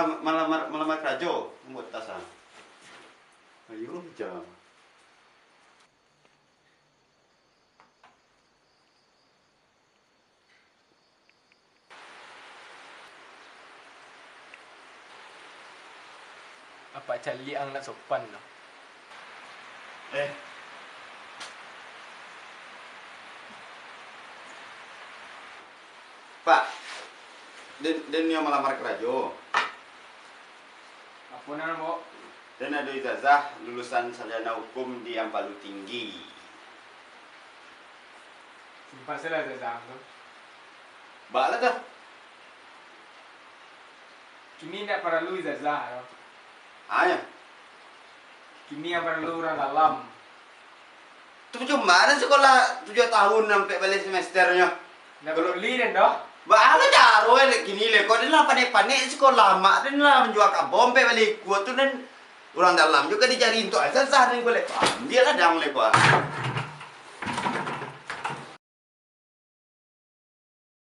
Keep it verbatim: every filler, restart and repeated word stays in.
Malamar, malamar karajo, mambuek tas, ah. Ayo, jam. Apak caliak ang nak sopan tu. Eh. Pak, den, den nio malamar karajo. Apo nan, Bo? Den ado ijazah lulusan sarjana hukum di Ampalu Tinggi. Simpan sajolah ijazah tu. Baa lah tu? Kini indak paralu ijazah tu. Ah, yo. Kini yang paralu urang dalam. Tu cuma den sikolah tujuah tahun ampek baleh semesternyo. Ndak paralu den doh. Baa lo caro e, kini le, kok den lah panek-panek sikolah, mak den lah manjua kabau ampek baleh ikua tu, den urang dalam juo ka dicari untuak ijazah den ko le. Ambiak lah dang le ko.